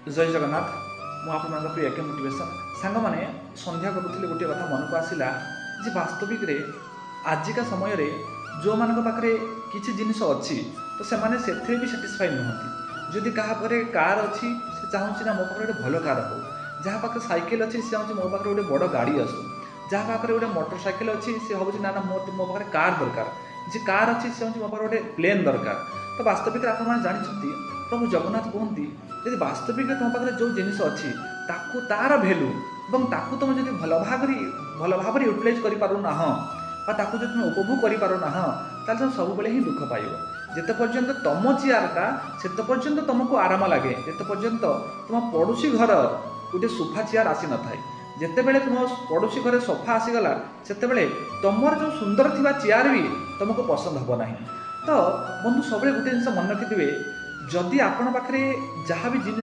ଜୟ ଜଗନ୍ନାଥ। ମୁଁ ଆପଣମାନଙ୍କ ପ୍ରିୟ ଏକେ ମୋଟିଭେସନ୍। ସାଙ୍ଗମାନେ, ସନ୍ଧ୍ୟା କରୁଥିଲି, ଗୋଟିଏ କଥା ମନକୁ ଆସିଲା ଯେ ବାସ୍ତବିକରେ ଆଜିକା ସମୟରେ ଯେଉଁମାନଙ୍କ ପାଖରେ କିଛି ଜିନିଷ ଅଛି, ତ ସେମାନେ ସେଥିରେ ବି ସାଟିସ୍ଫାଇ ନୁହନ୍ତି। ଯଦି କାହା ପାଖରେ କାର୍ ଅଛି, ସେ ଚାହୁଁଛି ନା ମୋ ପାଖରେ ଗୋଟେ ଭଲ କାର୍ ହଉ। ଯାହା ପାଖରେ ସାଇକେଲ ଅଛି, ସେ ଚାହୁଁଛି ମୋ ପାଖରେ ଗୋଟେ ବଡ଼ ଗାଡ଼ି ଆସୁ। ଯାହା ପାଖରେ ଗୋଟେ ମୋଟର ସାଇକେଲ ଅଛି, ସେ ଭାବୁଛି ନା ନା, ମୋ ପାଖରେ କାର୍ ଦରକାର। ଯେ କାର୍ ଅଛି, ସେ ଚାହୁଁଛି ମୋ ପାଖରେ ଗୋଟେ ପ୍ଲେନ୍ ଦରକାର। ତ ବାସ୍ତବିକରେ ଆପଣମାନେ ଜାଣିଛନ୍ତି, ପ୍ରଭୁ ଜଗନ୍ନାଥ କୁହନ୍ତି, ଯଦି ବାସ୍ତବିକରେ ତୁମ ପାଖରେ ଯେଉଁ ଜିନିଷ ଅଛି, ତାକୁ ତାର ଭ୍ୟାଲୁ ଏବଂ ତାକୁ ତୁମେ ଯଦି ଭଲ ଭାବରେ ୟୁଟିଲାଇଜ୍ କରିପାରୁନାହଁ ବା ତାକୁ ଯଦି ତୁମେ ଉପଭୋଗ କରିପାରୁନାହଁ, ତାହେଲେ ତୁମେ ସବୁବେଳେ ହିଁ ଦୁଃଖ ପାଇବ। ଯେତେ ପର୍ଯ୍ୟନ୍ତ ତମ ଚେୟାରଟା, ସେତେ ପର୍ଯ୍ୟନ୍ତ ତୁମକୁ ଆରାମ ଲାଗେ, ଯେତେ ପର୍ଯ୍ୟନ୍ତ ତୁମ ପଡ଼ୋଶୀ ଘର ଗୋଟେ ସୋଫା ଚେୟାର ଆସିନଥାଏ। ଯେତେବେଳେ ତୁମ ପଡ଼ୋଶୀ ଘରେ ସୋଫା ଆସିଗଲା, ସେତେବେଳେ ତୁମର ଯେଉଁ ସୁନ୍ଦର ଥିବା ଚେୟାର ବି ତୁମକୁ ପସନ୍ଦ ହେବ ନାହିଁ। ତ ବନ୍ଧୁ, ସବୁବେଳେ ଗୋଟେ ଜିନିଷ ମନେ ରଖିଥିବେ, ଯଦି ଆପଣ ପାଖରେ ଯାହା ବି ଜିନିଷ